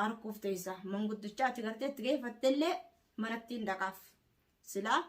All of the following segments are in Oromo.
Arkuuf teessa. Manguddicha ati gartee itti geeffattellee manatti hin dhaqaaf. Silaa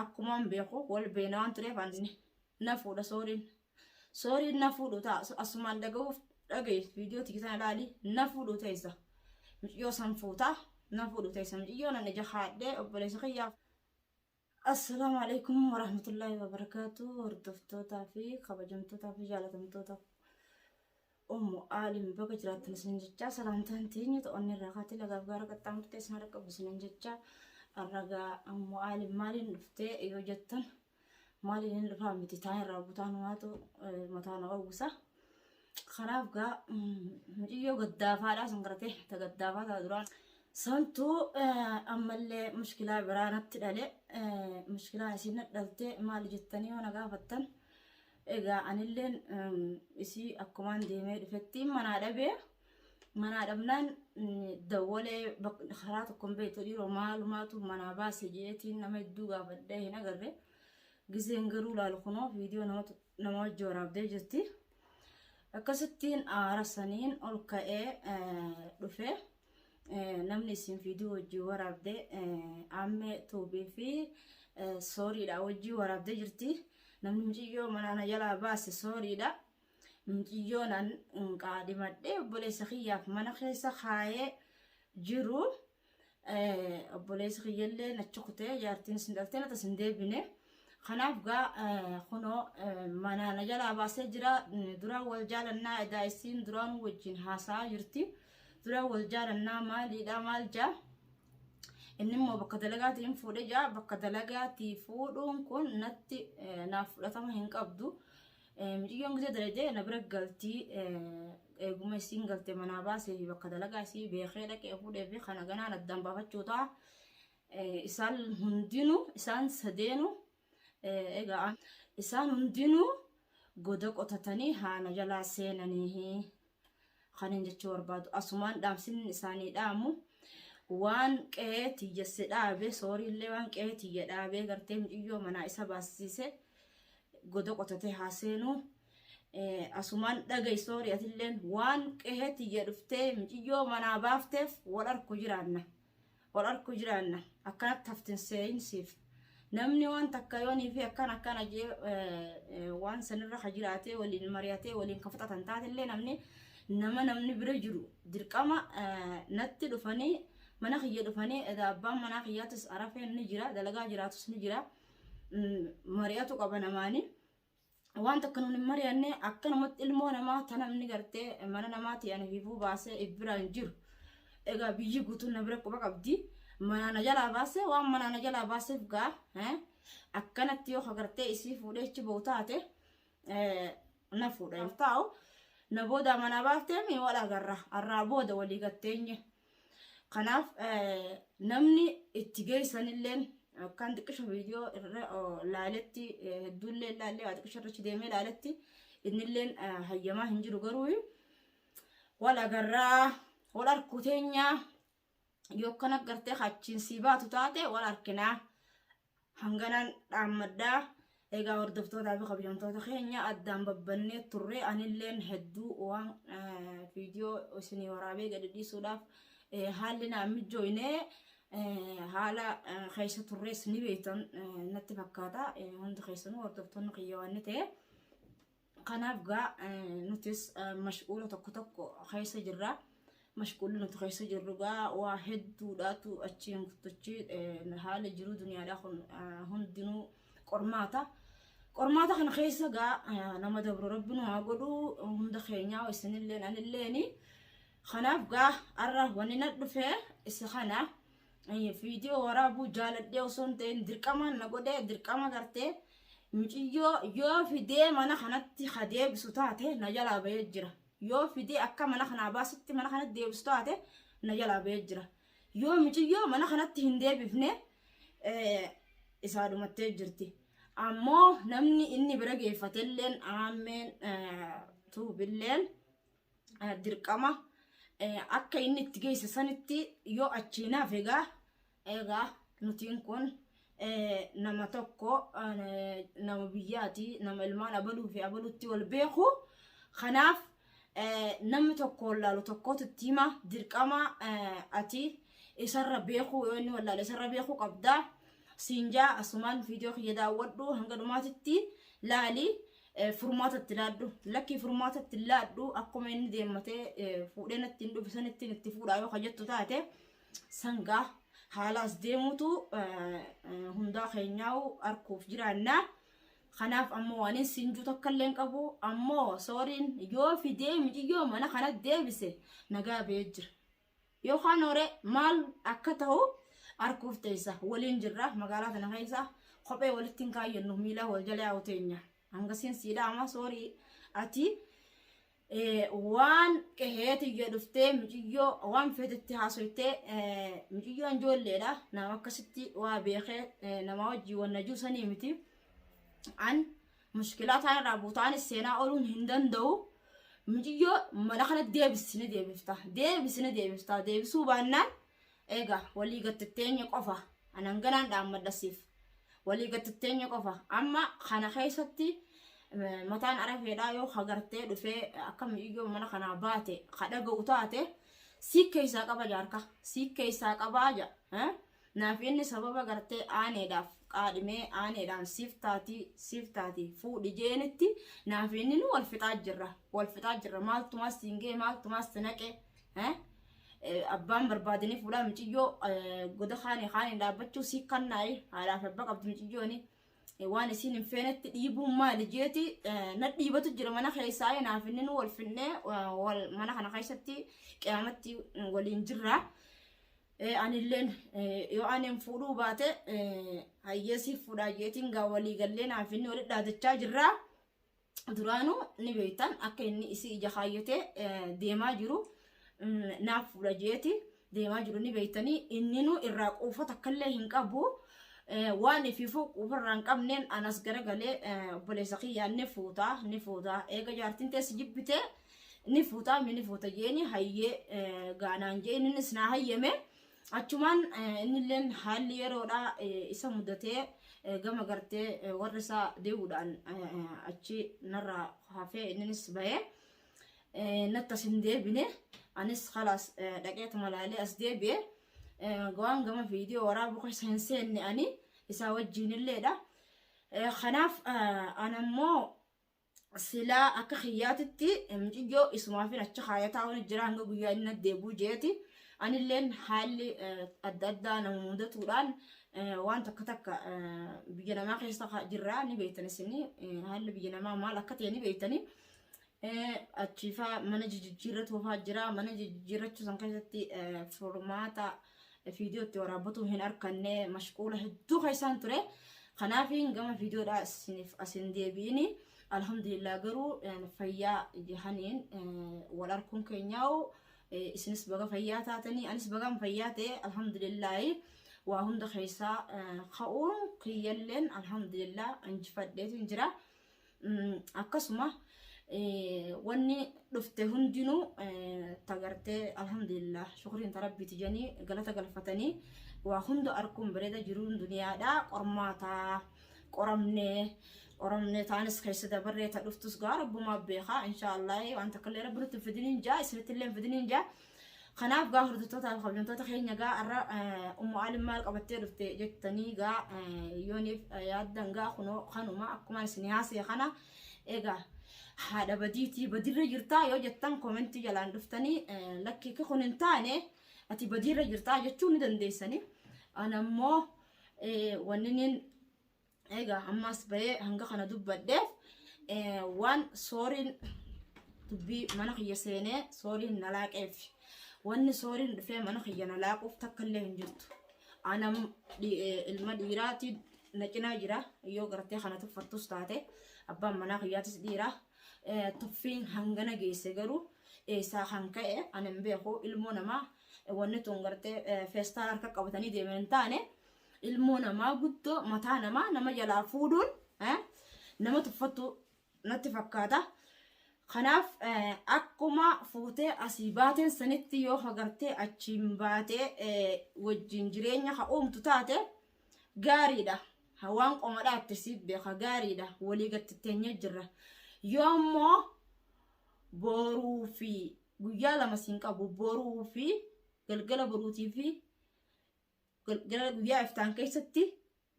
akkumaan beeku wal beena waan tureef ani na fuudha sooriin. Sooriin na fuudhu ta'a asumaan dhaga'uuf dhaga'i viidiyoo tikisan ilaali na fuudhu teessa. Mucayyoo san fuutaa na fuudhu teessa. Mucayyoo nan ija haadhee obboleessa kiyyaaf. Assalaamu alaikum warahmatullaahi wabarakaatu hordoftootaa fi kabajamtootaa fi jaalatamtoota Ummu Aalim baga jiraattan isin jechaa salaamtaan teenya ta'onni irraa kaatee lagaaf gaara qaxxaamurtee isin harka qabdu isin jechaa arragaa Ummu Aalim maaliin dhuftee yoo jettan maaliin hin dhufaa miti taan irraa butaan waatu mataa na oowwisa. Kanaaf gaa muciyyoo gaddaafaadhaa sun gartee ta gaddaafaa taa duraan. Santuu ammallee mushkilaa biraa natti dhale mushkilaan isiin na dhalte maali jettanii yoo na gaafattan egaa anilleen isii akkumaan deemee dhufetti manaa dhabee manaa dhabnaan dawwalee karaa tokko hin beektu dhiiroo maalumaatu manaa baase jeetiin nama hedduu gaafadhee hin agarre gizeen garuu laalu kunoo viidiyoo nama wajji waraabdee jirti. Akkasittiin aara saniin ol ka'ee dhufe namni isin viidiyoo wajjin waraabde Aammee Tuubii fi Sooriidha wajjin waraabdee jirti. Namni muciyyoo manaa na jalaa baase Sooriidha. Muciyyoo nan qaadhimadhee obboleessa kiyyaaf mana keessa kaayee jiru. Obboleessi kiyyallee achi kutee jaartiin isin dhaltee nata isin deebine. Kanaaf gaa kunoo manaa na jalaa baasee jira. Duraan wal jaalannaa edaa isiin duraan wajjin haasa'aa jirti. Duraan wal jaalannaa maaliidha maal jaa. Inni immoo bakka dalagaatiin fuudhe jaa. Bakka dalagaatii fuudhuun kun natti naaf fudhatama hin qabdu. Mucayyoon gisee dalagdee na bira galtii eeguma isiin galte manaa baasee fi bakka dalagaa isii beekee dhaqee fuudhee fi kana ganaan addaan baafachuu ta'a. Isaan hundinuu isaan sadeenu egaa isaan hundinuu goda qotatanii haana jalaa seenanii kanin jechuu barbaadu asumaan dhaamsin isaanii dhaamu waan qe'ee tiyya si dhaabe sooriillee waan qe'ee tiyya dhaabee gartee muciyyoo manaa isa baasisiise goda qotatee haa seenuu asumaan dhaga'i soorii atilleen waan qe'ee tiyya dhuftee muciyyoo manaa baafteef wal arku jiraanna. Wal arku jiraanna akkanatti haftin seeyin siif namni waan takka yoonii fi akkan akkana jee waan sanirra ka jiraatee waliin mari'atee waliin ka fixatan taatellee namni nama namni bira jiru dirqama natti dhufanii mana kiyya dhufanii edaa abbaan manaa kiyyaatis arafeen ni jira dalagaa jiraatus ni jira mari'atu qaba namaanii. Waan takka nun hin mari'anne akkanumatti ilmoo namaa ta namni gartee mana namaatii ani fiifuu baasee if bira hin jiru. Egaa biyyi guutuun na bira quba qabdi. Manaa na jalaa baasee waan manaa na jalaa baaseef gaa akkanatti yoo gartee isii fuudhee achi ba'u taate na fuudha. Taa'u na booda manaa baaftee mi wal agarra har'aa booda walii gatteenye. Kanaaf namni itti geessanilleen akkaan xiqqisho viidiyoo irra laaletti hedduullee laallee waa xiqqisho irra deemee laaletti innilleen hayyamaa hin jiru garuu wal agarraa wal arkuu teenyaa yoo akkana gartee achiin sii baatu taate wal arkinaa. Hanganaan dhaammadha. Egaa hordoftootaa fi kabajamtoota keenya addaan babbannee turre anilleen hedduu waan viidiyoo isinii waraabee gadi dhiisuudhaaf haalli naan mijjooyne haala keessa turres ni beektan natti fakkaata hundi keessanuu hordoftoonni kiyya waan ni ta'e. Kanaaf gaa nutis mashquula tokko tokko keessa jirra. Mashquulli nuti keessa jirru gaa waa hedduudhaatu achiin kuttuchi haala jiruu duniyaadhaa kun hundinuu qormaata. Qormaata kana keessa gaa nama dabru rabbi nu haa godhu hunda keenyaa isinilleen anilleeni. Kanaaf gaa har'a wanni na dhufe isa kana viidiyoo waraabuu jaaladhee osoo hin ta'in dirqamaan na godhee dirqama gartee muciyyoo yoo fidee mana kanatti ha deebisu taate na jalaa bahee jira. Yoo fidee akka mana kanaa baasutti mana kanatti deebisu taate na jalaa bahee jira. Yoo muciyyoo mana kanatti hin deebifne isaa dhumattee jirti. Ammoo namni inni bira geeffatelleen aammeen tuubilleen dirqama akka inni itti geesse sanitti yoo achiin hafe egaa egaa nutiin kun nama tokko nama biyyaati nama ilmaan abaluu fi abalutti wal beeku kanaaf Namni tokko wallaalu tokkotu itti hima dirqama ati isarra beekuu yoo inni wallaale isarra beekuu qabda. Siinjaa asumaan viidiyoo kiyya daawwadhu hanga dhumaatitti laali furmaata itti laadhu. Lakkii furmaata itti laadhu akkuma inni deemmatee fuudhee natti hin dhufe sanittiin itti fuudhaa yoo ka jettu taate sangaa haala as deemutu hundaa keenyaa'u arkuuf jiraannaa. Kanaaf ammoo waan hin siinjuu takka illee hin qabu ammoo sooriin yoo fidee miciyyoo mana kana deebise nagaa ba'ee jira. Yookaan horee maal akka ta'u arkuuf teessa waliin jirra magaalaa tana keessa kophee walitti hin kaayyannu miila wal jala yaa'u teenya. Hangasiin siidha amma soorii ati waan qehee tiyya dhuftee miciyyoo waan feetetti haasoytee miciyyoon ijoolleedha nama akkasitti waa beekee nama wajjii wanna juusanii miti. An mushkilaa taan irraa buutaanis seenaa ooluun hin danda'u. Miciyyoo mana kana deebisi ni deebifta. Deebisi ni deebifta. Deebisuu baannaan egaa walii gattitteenya qofa. An hanganaan dhaammadha siif. Walii gattitteenya qofa. Amma kana keessatti mataan arafeedhaa yoo hagartee dhufee akka miciyyoo mana kanaa baate ka dhaga'u taate siik keessaa qaba jaarka. Siik keessaa qabaa ja. Naaf inni sababa gartee aaneedhaaf qaadhimee aaneedhaan siif taatii siif taatii fuudhi jeenitti naaf inni nu wal fixaa jirra wal fixaa jirra maaltumaas siin ga'e maaltumaas si naqe abbaan barbaadanii fuudhaa miciyyoo goda kaanii kaaniin dhaabbachuu sii kannaayi haadhaaf abbaa qabdi miciyyooni waan isiin hin feenetti dhiibuun maali jeeti na dhiibatu jira mana keessaa naaf inni nu wal finnee mana kana keessatti qiyaamatti waliin jirra. Anilleen yoo ani fuudhuu baate hayyee siif fuudhaa jeetiin gaa walii gallee naaf inni walitti dhaadachaa jirra. Duraanuu ni beektan akka inni isii ija kaayyatee deemaa jiru naaf fuudha jeeti deemaa jiru ni beektanii inninuu irraa quufa takkallee hin qabu. Waan ifiifuu quufa irraa hin qabneen anas garagalee obboleessa kiyyaan ni fuutaa ni fuutaa eega jaartiin teessi jibbitee ni fuutaa mi ni fuuta jeeni hayyee gaanaan jee innis naa hayyame achumaan innilleen haalli yeroodhaa isa mudatee gama gartee warra isaa deemuudhaan achi narraa hafee innis bahee natti as hin deebine anis khalaas dhaqeetuma laalee as deebi'e waan gama viidiyoo waraabuu keessa hin seenne ani isaa wajjiinilleedha. Kanaaf anammoo silaa akka kiyyaatitti muciyyoo isumaafin achi kaayataa waan jira hanga guyyaa inni deebi'u jeeti. Anilleen haalli adda addaa nama mudatuudhaan waan takka takka biyya namaa keessa jirra ni beektan isin haalli biyya namaa maal akka ta'e ni beektani. Achiifaa mana jijjiirratu fa'aa jira mana jijjiirrachuu san keessatti furmaata viidiyoo itti waraabbatu hin arkanne mashquula hedduu keessaan ture. Kanaaf gama viidiyoodhaa isiniif asin deebi'ini. Alhamdulillah garuu fayyaa jahaniin wal arkuun keenyaa'u isinis baga fayyaa taatanii anis bagaan fayyaa ta'e alhamdulillaahi waa hunda keessaa ka'uun kiyyalleen alhamdulillah injifadheetiin jira. Akkasuma wanni dhufte hundinuu tagartee alhamdulillah shukriin tarabbiiti janii galata galfatanii waa hunda arkuun bareeda jiruun duniyaadhaa qormaataa qoramnee qoramnee taanis keessa dabarree ta dhuftus gaa rabbumaa beekaa inshaallah waan takka illee rabbi nutti hin fidiniin jaa isinitti illee hin fidiniin jaa. Kanaaf gaa hordoftoota fi kabajamtoota keenya gaa har'a Ummu Aalim maal qabattee dhufte jettanii gaa yooniif yaaddan gaa kunoo kanuma akkuma isin haasee kana egaa haadha badiitii badirra jirtaa yoo jettan komentii jalaan dhuftanii lakkii kun hin taane ati badiirra jirtaa jechuu ni dandeessanii. Ana immoo wanni niin egaa ammas bahee hanga kana dubbadheef waan sooriin dubbii mana kiyya seenee sooriin na laaqeef wanni sooriin dhufee mana kiyya na laaquuf takka illee hin jirtu. Ana ilma dhiiraati na cinaa jira yoo gartee kana tuffattus taate abbaan manaa kiyyaatis dhiira tuffiin hangana geesse garuu eessaa kan ka'e ani hin beeku ilmoo namaa wanni tun gartee feestaala harka qabatanii deeman hin taane ilmoo namaa guddoo mataa namaa nama jalaa fuudhuun nama tuffattu natti fakkaata. Kanaaf akkuma fuutee asii baateen sanitti yoo hagartee achiin baatee wajjin jireenya ka uumtu taate gaariidha. Waan qomadhaatti siif beeka gaariidha. Walii gattitteenya jirra. Yoo ammoo Boruu fi guyyaa 2 siin qabu, boruu fi galgala boruutii fi galgala guyyaa iftaan keessatti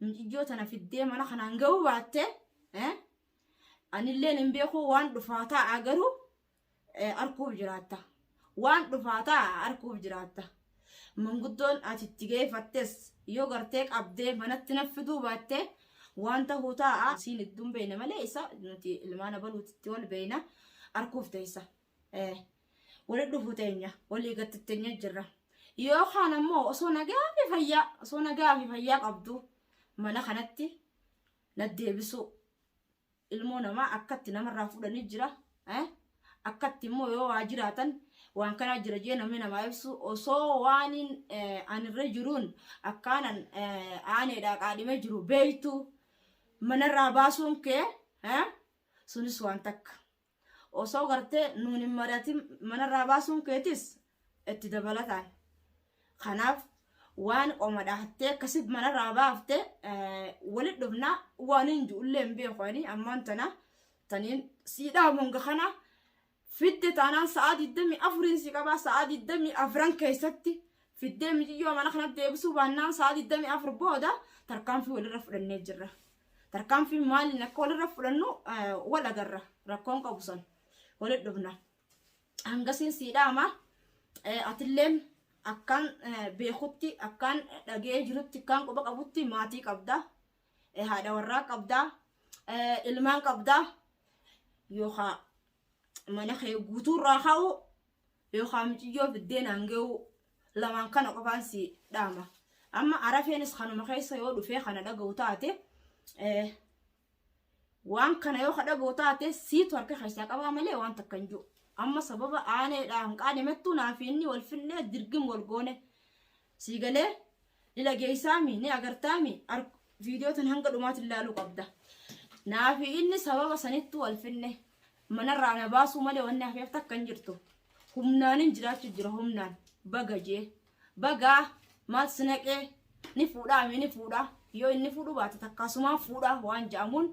muciyyoo tana fiddee mana kanaan ga'uu baatte, anilleen hin beeku. Waan dhufaa taa'a garuu arkuuf jiraatta. Waan dhufaa taa'a arkuuf jiraatta. Manguddoon ati itti geeffattes yoo gartee qabdee manatti na fiduu baatte, waan tahuu taa'a. Siin idduun beeyna malee isa nuti ilmaan abaluutitti wal beeyna, arkuuf teessa. Wali dhufu teenya, walii gattittenya jirra. Yookaan ammoo osoo nagaa fi fayyaa qabdu mana kanatti na deebisuu. Ilmoo namaa akkatti namarraa fuudhanii jira. Akkatti immoo yoo waa jiraatan waan kanaa jira jee namni namaa ibsu, osoo waan anirra jiruun akkaanan aaneedhaa qaadhimee jiru beeytu manarraa baasuun kee sunis waan takka. Osoo gartee nuun hin mari'atin manarraa baasuun keetis itti dabalataan. Kanaaf waan qoma dhahattee akkasitti manarraa baafte, walit dhufna. Waan hin ji'ullee hin beeku. Ani ammaan tana taniin siidhaa monga kana fidde taanaan sa'aa 24n si qabaa. Sa'aa 24 keessatti fiddee miciyyoo mana kanatti deebisuu baannaan, sa'aa 24 booda tarkaanfii walirra fudhannee jirra. Tarkaanfii maaliin akka walirra fudhannu wal agarra, rakkoon qabu san walit dhufna. Hangasiin sii dhaama. Atilleen akkaan beekutti, akkaan dhaga'ee jirutti, akkaan quba qabutti maatii qabda. Haadha warraa qabda. Ilmaan qabda. Yookaan mana kee guutuurraa ka'u yookaan miciyyoo fiddee naan ga'u, lamaan kana qofaan si dhaama. Amma arafeenis kanuma keessa yoo dhufee kana dhaga'u taate, waan kana yoo ka dhaga'u taate, siitu harka keessaa qabaa malee waan takka hin jiru. Amma sababa aaneedhaa hin qaadimettu naa fi inni wal finnee dirgim wal goone. Sii galee ni dhageessaami, ni agartaami, viidiyoo tan hanga dhumaatti ilaaluu qabda. Naa fi inni sababa sanittu wal finne, manarraa na baasuu malee wanni hafeef takka hin jirtu. Humnaanin jiraachuu jira, humnaan baga jee. Bagaa maal si naqee? Ni fuudhaami, ni fuudha. Yoo inni fuudhuu baate takkaasumaan fuudha waan ja'amuun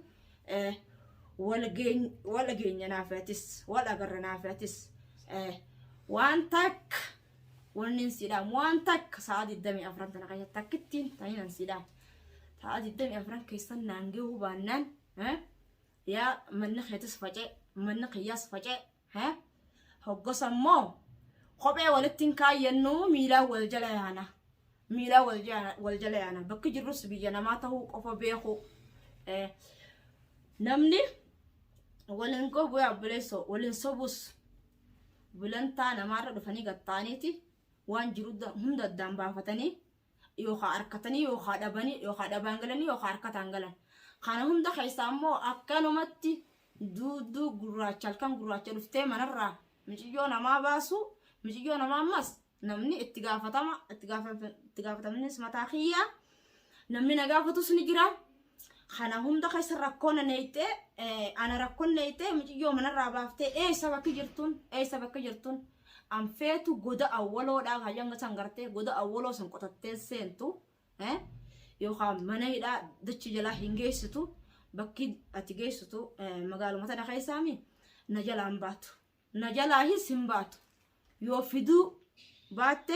wal geenya naaf atis, wal agarra naaf atis. Waan takka wanni hin siidhaam, waan takka sa'a 24 tana keessatti takkittiin taniin hin siidhaam. Sa'a 24 keessan naan gahuu baannaan, yaa manni keetis faca'e, manni kiyyaas faca'e. Hoggosa immoo kophee walitti hin kaayyannu, miilaan wal jala yaana. Miilaan wal jala yaana. Bakki jirrus biyya namaa ta'uu qofa beeku. Namni waliin gobu yaa obboleessoo, waliin sobus gulantaa namaarra dhufanii gattaaniiti waan jiru hunda addaan baafatanii yookaan harkatanii yookaan dhabanii yookaan dhabaan galanii yookaan harkataan galan. Kana hunda keessaa immoo akkanumatti duuduu gurraacha halkan gurraacha dhuftee manarraa miciyyoo namaa baasu, miciyyoo namaa ammas namni itti gaafatama, itti gaafatamnis mataa kiyyaa, namni na gaafatus ni jira. Kana hunda keessa rakkoo na neeyxee, ana rakkoon neeyxee miciyyoo manarraa baaftee eessa bakki jirtuun, eessa bakki jirtuun anfeetu goda awwaloodhaa kayyanga san gartee goda awwaloo san qotattee seentu yookaan mana hidhaa dachi jalaa hin geessitu. Bakki ati geessitu magaaluma tana keessaami, na jalaan baatu, na jalaahis hin baatu. Yoo fiduu baatte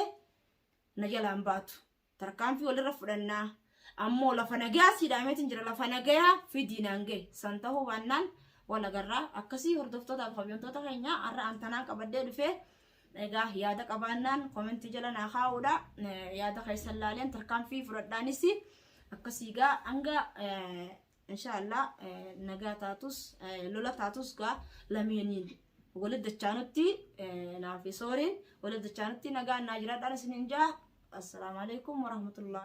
na jalaan baatu, tarkaanfii walirra fudhannaa. Ammoo lafa nagayaa sii dhaameetiin jira, lafa nagayaa fidii naan gahe. San ta'uu baannaan wal agarraa. Akkasii hordoftootaaf kabajamtoota keenya, har'a antanaan qabadhee dhufee. Egaa yaada qabaannaan komentii jala naa kaa'uudha. Yaada keessan laaleen tarkaanfii fudhadhaanis. Akkasii gaa, hanga inshaallah nagaa taatus lola taatus gaa lameeniin walitti dachaanutti, naaf sooriin walitti dachaanutti nagaan naa jiraadhaan isiniin jaa. Assalaamu alaikum warahmatullahi.